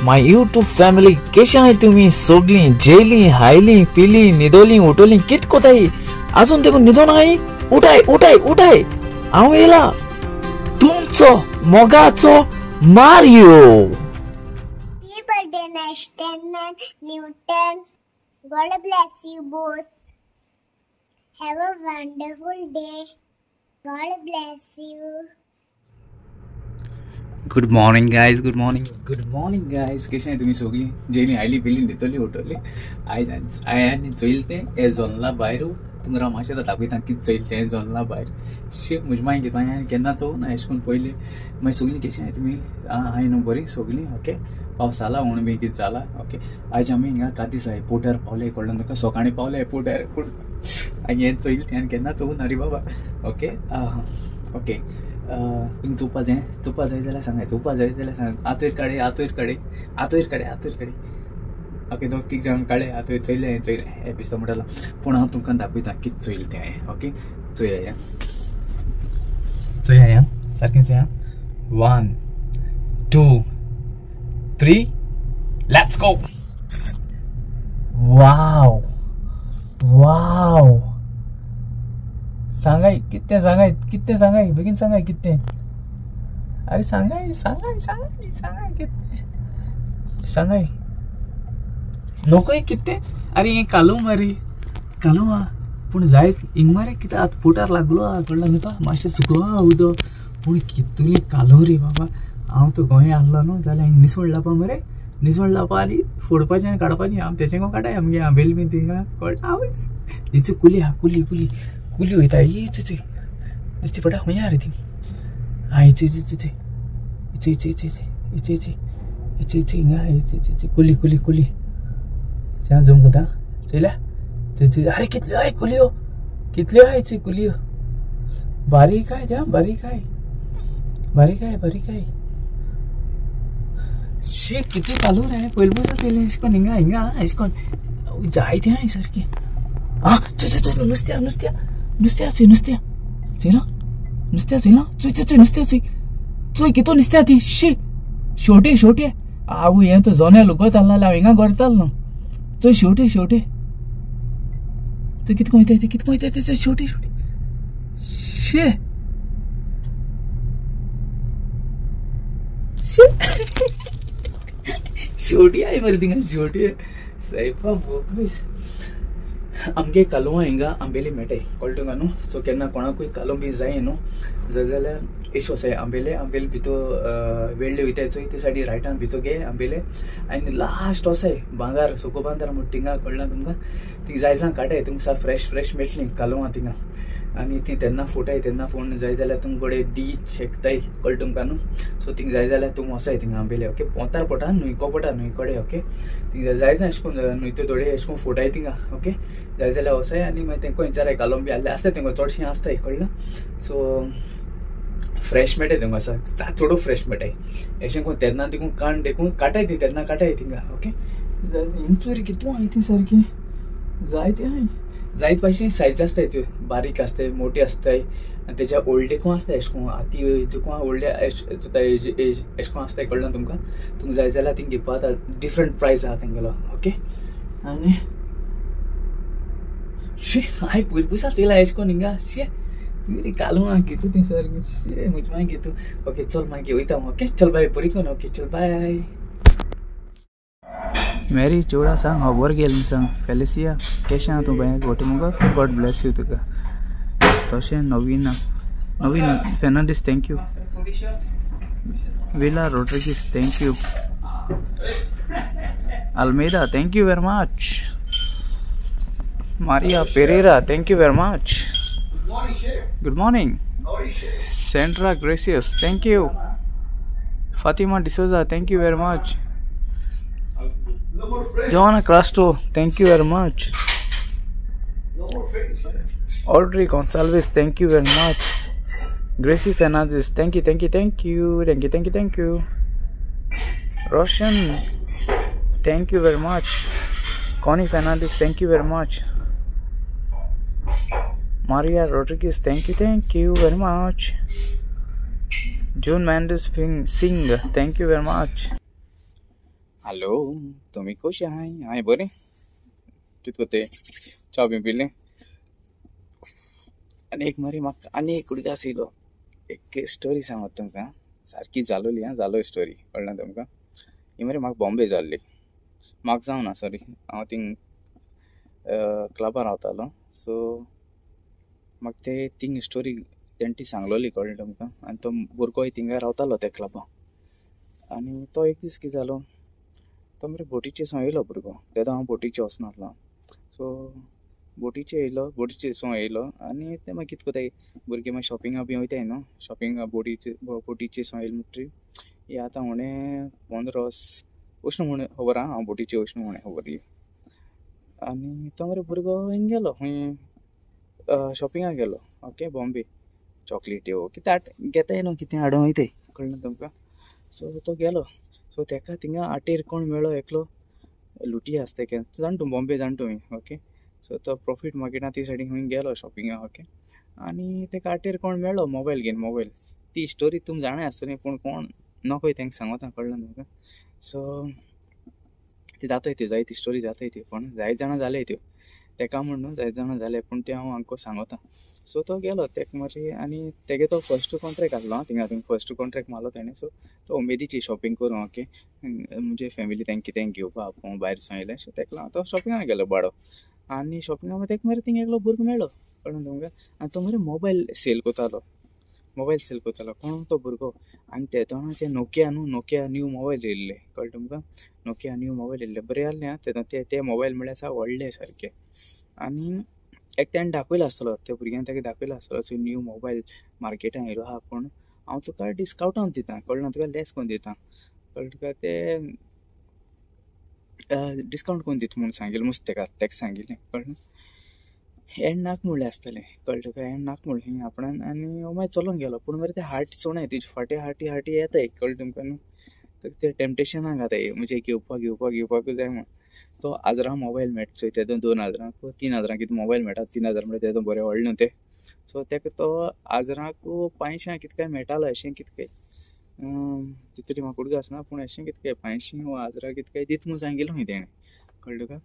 My YouTube family केशे आहाय तुमी सगळीं जेली हायली पिली न्हिदोली उठोली कित कोताय आजून देखून न्हिदोन आहाय उठाय उठाय उठाय हांव येयला तुमचो मोगाचो Mario. Happy birthday, Ashton and Newton. God bless you both. Have a wonderful day. God bless you. Good morning guys, good morning, good morning guys. कशें तुमी सगळीं जेली आयली पिली न्हिदली उठली. आयज हांवें चोयल तें हें जोनला भायर तुमकां मातशें दाखयता कितें चोयल तें जोनला भायर. शी म्हजे मागीर कितें हांवें केन्ना चोवना अशें करून पयलीं. मागीर सगळीं कशें तुमी हांवें न्हू बरीं सगळीं. ओके, पावस जाला म्हूण बी कितें जाला. ओके, आयज आमी हिंगा कादीस एअरपोर्टार पावले कळ्ळें तुका. सकाळीं पावले एअरपोर्टार पूण हांवें हें चोयल तें हांवें केन्ना चोवना रे बाबा. ओके ओके, तुमी चोवपा जाय चोवपा जाय जाल्यार सांगाय, चोवपा जाय जाल्यार सांग. आतोर काडे आतोर काडे आतोर काडे आतोर काडे. ओके, दोग तीग जाण काडे आतोर चोयलें हांवें चोयलें हें पिस्तो म्हणटालो. पूण हांव तुमकां दाखयता कितें चोयलें तें हांवें. ओके, चोया चोया सारकें चोया. 1 2 3 let's go. Wow wow, सांगाय कितें सांगाय कितें सांगाय बेगीन सांगाय कितें. अरे सांगाय सांगाय सांगाय सांगाय कितें सांगाय नकोय कितें. अरे हें कालो मरे कालो आहा पूण जाय हिंग मरे कितें आतां पोटार लागलो आहा कळ्ळो न्हू तुका. मातशें सुकलो आहा उदक पूण कितली कालो रे बाबा. हांव तो गोंया आहलो न्हू जाल्यार हिंग निसवण लावपा मरे, निसवण लावपा आनी फोडपाचें आनी काडपाचें. हांव तेचें को काडाय आमगे आंबेल बीन थिंगा कळटा. आवयस हिची कुली आहा, कुली कुली कुली वयता. ही चोय दिसती पडटा खंय आहा रे ती. आं हिची हिची हिची हिची हिची हिची हिची हिची हिची हिंगा हिची हिची कुली कुली कुली. झूम करता चोयल्या चोय चोय. अरे कितल्यो आहाय कुलयो, कितल्यो आहाय चोय कुलयो. बारीक आहाय त्या, बारीक आहाय बारीक आहाय बारीक आहाय. शी कितली कालो रे पयलीं पयस चोयलें अशें करून हिंगा हिंगा अशें करून जायते आहाय सारकें. आं चोय चोय चोय नुस्त्या नुस्त्या नुस्त्या चोय नुस्त्या चोयलां नुस्त्या चोयलां चोय चोय चोय नुस्त्या चोय चोय कितू नुस्त्या ती. शी शेवटे शेवटे आवय हें तो जोन्या लुगत आहलो हांव हिंगा करतालो न्हू. चोय शेवटे शेवटे चोय कितको वयता ते कितको वयता ते. चोय शेवटे शेवटे शे शे शेवटी I मरे थिंगा शेवटी सायबा बोगस. आमगे कालवां हिंगा आंबेली मेळटाय कळ्ळें तुमकां न्हू. सो केन्ना कोणाकूय कालो बी जाय न्हू जाय जाल्यार एश वचाय आंबेले. आंबेले भितर वेळ्ळे वयताय चोय ते सायडी रायटान भितर घे आंबेले आनी लास्ट वचाय बांदार सुको बांदार म्हूण थिंगा कळ्ळें तुमकां. ती जाय जाण काडाय तुमकां सारकें फ्रेश फ्रेश मेळटलीं कालवां थिंगा. आनी ती तेन्ना फुटाय तेन्ना फोन जाय जाल्यार तुमकां कडेन दी शेकताय कळ्ळें तुमकां न्हू. सो थिंग जाय जाल्यार तुमी वचाय थिंगा आंबेले. ओके, पोंतार पडटा न्हंयको पडटा न्हंय कडेन. ओके, थिंग जाय जाय अशें करून न्हंय त्यो थोडे अशें करून फुटाय थिंगा. ओके, जाय जाल्यार वचाय आनी मागीर तेंको विचाराय कालो बी आहले आसता तेंको चडशें आसताय कळ्ळें. सो फ्रेश मेळटाय तेंको आसा चडू फ्रेश मेळटाय अशें करून तेन्ना देखून काण देखून काटाय ती तेन्ना काटाय थिंगा. ओके, हिंचोरी कितू आहाय ती सारकी जायते आहाय जायत भाशेन सायज आसताय त्यो बारीक आसताय मोटी आसताय आनी तेज्या व्हडले देखून आसताय अशें करून आती देखून व्हडले अशें करून आसताय कळ्ळें तुमकां. तुमकां जाय जाल्यार थिंग घेवपा जाता. डिफरंट प्रायस आहा तेंगेलो. ओके, आनी शी हांवें पयलीं पयसा चोयला अशें करून हिंगा. शी तुमी कालो आहा कितू तें सारकें. शी म्हजे मागीर घेतू. ओके चल मागीर वयता हांव. ओके चल बाय, बरी करून. ओके चल बाय. मेरी चोडा सांग खबर गेली सांग फेलिसिया केशें आहा तूं बाय गोटे मुगो. गॉड ब्लेस you तुका. तशें Navina Naveen Fernandes thank you. Villa Rodrigues thank you. Almeida thank you very much. Maria Pereira thank you very much. Good morning. Sandra Gracious thank you. Fatima D'Souza thank you very much. Joanna Crasto, thank you very much. Audrey Gonsalves, thank you very much. Gracie Fernandez, thank you, thank you, thank you, thank you, thank you, thank you. Roshan, thank you very much. Connie Fernandez, thank you very much. Maria Rodriguez, thank you very much. June Mendes Singh, thank you very much. Hello तुमी कशी आहाय? हांवें बरें कित कोत्ताय? च्या बी पिलें? आनी एक मरे म्हाका आनी एक उडगास येयलो, एक स्टोरी सांगत तुमकां, सारकी जालोली आं, जालो स्टोरी कळ्ळें तुमकां. ही मरे म्हाका बॉम्बे जाल्ली, म्हाका जावना सॉरी, हांव थिंग क्लबार रावतालो. सो म्हाका ते थिंग स्टोरी तेणें सांगलोली कळ्ळें तुमकां. आनी तो भुरगोय थिंगा रावतालो त्या क्लबान. आनी तो एक दीस कितें जालो, तो मरे बोटीचे सो येयलो भुरगो, तेदो हांव बोटीचे वचनासलो. सो बोटीचे येयलो, बोटीचे सो येयलो आनी ते मागीर कितें कोत्ताय भुरगे मागीर शॉपिंगा बी वयताय न्हू, शॉपिंगा बोटीचे सो येयले म्हणटरी हे आतां उणें 15 वर्स उश्ण म्हूण खबर आहा, हांव बोटीचे उश्ण म्हूण खबर ही. आनी तो मरे भुरगो हिंग गेलो, खंय शॉपिंगाक गेलो, ओके बॉम्बे, चॉकलेट्यो कितें घेताय न्हू, कितें हाडून वयताय कळ्ळें तुमकां. सो तो गेलो, सो तेका थिंगा आटेर कोण मेळ्ळो एकलो लुटी आसता तेका, जाण तूं बॉम्बे जाण तुमी, ओके. सो तो प्रॉफीट मार्केटान ती सायडीन खंय गेलो शॉपिंगाक, ओके. आनी तेका आटेर कोण मेळ्ळो मोबायल घेवन, मोबायल ती स्टोरी तुमी जाणाय आसतली, पूण कोण नकोय तांकां सांगता कळ्ळें तुमकां. सो ती जाताय ती जाय ती स्टोरी जाताय ती, पूण जायत जाणां जाले त्यो तेका म्हण न्हू, जायत जाणां जाले, पूण तें हांव आमकां सांगता. सो तो गेलो तेका मरे आनी तेगे तो फर्स्ट कॉन्ट्रेक्ट आसलो थिंगा, थिंग फर्स्ट कॉन्ट्रेक्ट मारलो तेणें. सो तो उमेदीची शॉपिंग करूं, ओके, म्हणजे फॅमिली तांकां कितें घेवपा आपूण भायर सावन येयलें. सो तेका लागून तो शॉपिंगाक गेलो बाडो. आनी शॉपिंगाक मागीर तेका मरे थिंगा एकलो भुरगो मेळ्ळो कळ्ळें तुमकां. आनी तो मरे मोबायल सेल कोतालो, मोबायल सेल कोतालो कोण तो भुरगो. आनी तेदोना ते नोकिया न्हू, नोकिया न्यू मोबायल येयल्ले कळ्ळें तुमकां, नोकिया न्यू मोबायल येयल्ले बरें आहलें आं तेदो, ते मोबायल म्हळ्यार आसा व्हडले सारके. आनी एक तेणें दाखयलो आसतलो त्या भुरग्यान ताका दाखयलो आसतलो, सो न्यू मोबायल मार्केटान येयलो आहा, पूण हांव तुका डिस्कावंटान दिता कळ्ळें, तुका लेस करून दिता कळ्ळें तुका, ते डिस्कावंट करून दिता म्हूण सांगिल्लें मुस्त तेका, तेका सांगिल्लें कळ्ळें. हें नाक म्हणलें आसतलें कळ्ळें तुका, हें नाक म्हणलें आपणान. आनी हांव मागीर चलोन गेलो, पूण मरे ते हार्ट चोणाय तुजे फाटी हाटी हाटी येताय कळ्ळें तुमकां न्हू, तर ते टेम्पटेशनाक जाताय म्हणजे घेवपाक घेवपाक घेवपाकूच जाय म्हूण. तो हजारां मोबायल मेळटा चोय, तेदो 2 हजारांक 3 हजारांक कितें मोबायल मेळटा, 3 हजार म्हळ्यार तेदो बरें व्हडलें न्हू तें. सो तेका तो हजारांक 500 कितें काय मेळटालो अशें कितें काय, तितली म्हाका उडगास आसना, पूण अशें कितें काय 500 वा हजारां कितें काय दित म्हूण सांगिल्लें खंय तेणें कळ्ळें तुका.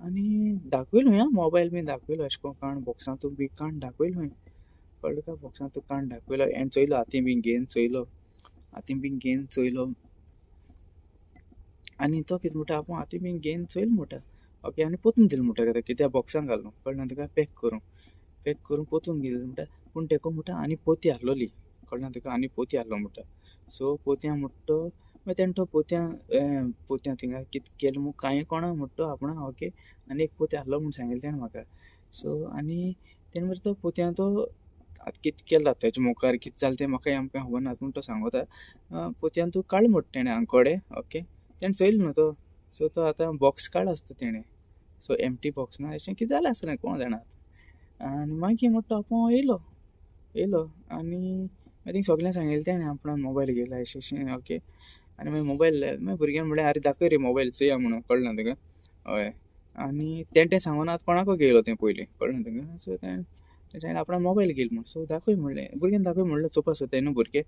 आनी दाखयलो खंय आं मोबायल बीन दाखयलो अशें करून काण बॉक्सांतूच बी काण दाखयलो खंय कळ्ळें तुका, बॉक्सांतूच काण दाखयलो आनी चोयलो हातीन बीन घेवन चोयलो, हातीन बीन घेवन चोयलो. आनी तो कितें म्हणटा आपूण हातीन बीन घेवन चोयलो म्हणटा, ओके. आनी पोतून दिलो म्हणटा कित्याक बॉक्सान घालून कळ्ळें तुका, पॅक करून पॅक करून पोतून दिलो म्हणटा. पूण तेका म्हणटा आनी पोती आहलोली कळ्ळें तुका, आनी पोती आहलो म्हणटा. सो पोतयां म्हणटा तो मागीर तेणें तो पोतयां पोतयां थिंगा कितें केलें म्हूण कांय कोणा म्हणटा तो आपणा, ओके. आनी एक पोती आहलो म्हूण सांगिल्लें तेणें म्हाका. सो आनी तेणें मागीर तो पोतयां तो आतां कितें केला तेजे मुखार कितें जालें तें म्हाका आमकां खबर ना, पूण तो सांगता पोतयान तूं काड म्हणटा तेणें आंकोडे, ओके. तेणें चोयलो न्हू तो, सो तो आतां बॉक्स काडलो आसता तेणें, सो एम्प्टी बॉक्स ना अशें कितें जालें आसतलें कोण जाणा. आनी मागीर म्हणटा आपूण येयलो येयलो आनी मागीर थिंग सगळ्यांक सांगिल्लें तेणें आपणान मोबायल घेयला अशें अशें, ओके. आनी मागीर मोबायल मागीर भुरग्यान म्हणलें आरे दाखय रे मोबायल चोया म्हणून कळ्ळें तुका, हय. आनी तेणें तें सांगून आतां कोणाकूय घेयलो तें पयलीं कळ्ळें तुका. सो तेणें सांगलें आपणान मोबायल घेयलो म्हूण, सो दाखय म्हणलें भुरग्यान, दाखय म्हणलें चोवपा सोदताय न्हू भुरगे.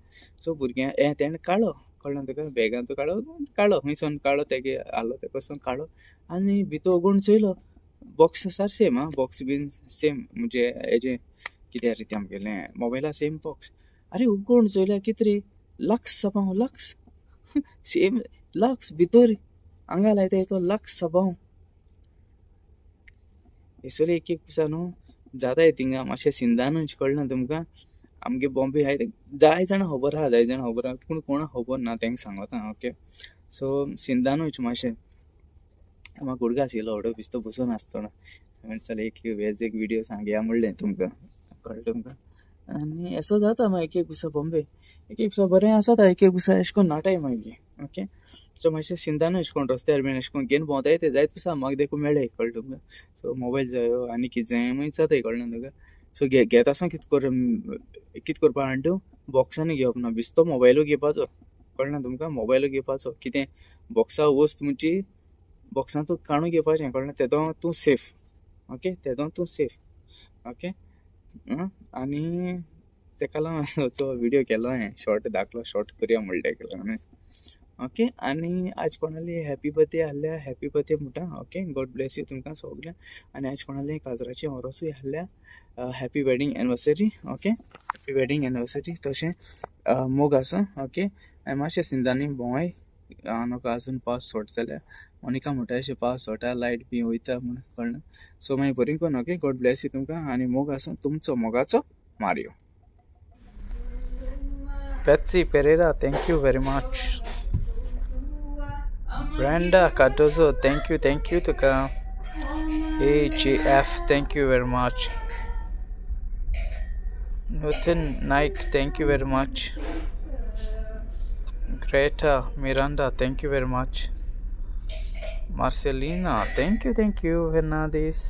सो भुरग्यां हें तेणें काडलो कळ्ळें तुका, बॅगांतूय काडलो काडलो खंयसून काडलो तेगे आहलो तेका काडलो आनी भितर उगडून चोयलो बॉक्स सार सेम आं, बॉक्स बीन सेम म्हणजे हेजें कितें रे तें आमगेलें मोबायला सेम बॉक्स. आरे उगडून चोयल्यार कितें रे लक्स सबाव, लक्स सेम लक्स भितर आंगा लायता तो लक्स सबाव. हेसर एक एक दिसा न्हू जाताय थिंगा मातशें सिंदानूच कळना तुमकां. आमगे बॉम्बे आहाय जाय जाणां खबर आहा, जाय जाणां खबर आहा, पूण कोणाक खबर ना तेंका सांगता, ओके. सो सिंदानूच मातशें म्हाका उडगास येयलो व्हडो बिस्तो बसून आसतना, हांवें चल एक वेज एक विडियो सांगया म्हणलें तुमकां कळ्ळें तुमकां. आनी असो जाता मागीर एक एक दिसा बॉम्बे एक एक दिसा बरें आसता, एक एक दिसा अशें करून नाटाय मागीर, ओके. सो मातशें सिंदानूच अशें करून रस्त्यार बीन अशें करून घेवन भोंवताय ते जायत दिसा म्हाका देखून मेळ्ळें कळ्ळें तुमकां. सो मोबायल जायो आनी कितें जाय मागीर जाताय कळ्ळें तुका. सो घेता आसतना कितें कर कितें करपा जाणा तूं, बॉक्सांनी घेवप ना, बिस्तो मोबायलूय घेवपाचो कळ्ळें तुमकां, मोबायलूय घेवपाचो. कितें बॉक्सा वस्त म्हणजे बॉक्सान तूं काडून घेवपाचें कळ्ळें, तेदो तूं सेफ, ओके, तेदो तूं सेफ, ओके. आनी तेका लागून तो व्हिडियो केलो हांवें शॉर्ट दाखलो शॉर्ट करया म्हणलें तेका लागून. ओके आनी आज कोणाली हॅपी बर्थडे आहल्या हॅपी बर्थडे म्हणटा. ओके गॉड ब्लेस you तुमकां सगळ्यांक. आनी आज कोणाली काजराची ओरोसूय आहल्या happy wedding anniversary. Okay happy wedding anniversary. तशें मोग आसा. ओके आनी मातशें सिंधांनी भोंवय नोका अजून पावस सोडटा जाल्यार मोनिका म्हणटा अशें पावस सोडटा लायट बी वयता म्हूण कळना. सो मागीर बरी कोन. ओके गॉड ब्लेस you तुमकां आनी मोग आसूं तुमचो मोगाचो Mario. Betsy Pereira thank you very much. Brenda Cardozo thank you तुका. AJF thank you very much. Nutan Naik thank you very much. Greta Miranda thank you very much. Marcelina thank you Fernandes.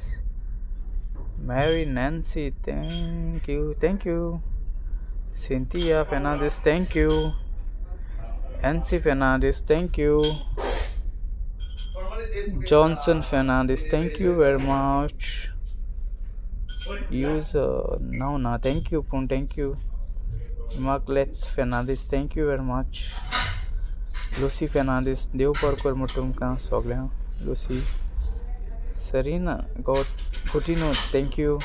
Mary Nancy thank you. Cynthia Fernandes thank you. Nancy Fernandes thank you. Johnson Fernandes thank you very much. Use Nauna thank you Pun thank you. Immaculate Fernandes thank you very much. Lucy Fernandes देव बरो कर म्हूण तुमकां सगळ्यांक. Lucy. Serena Coutinho thank you.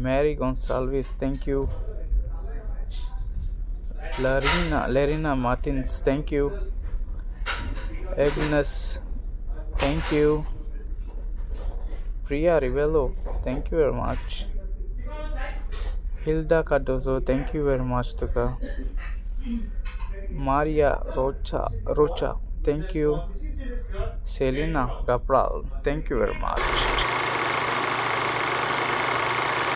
Mary Gonsalves thank you. Larina Martins thank you. Agnes thank you. Priya Rivello thank you very much. Hilda Cardozo thank you very much तुका. Maria Rocha thank you. Selina Cabral thank you very much.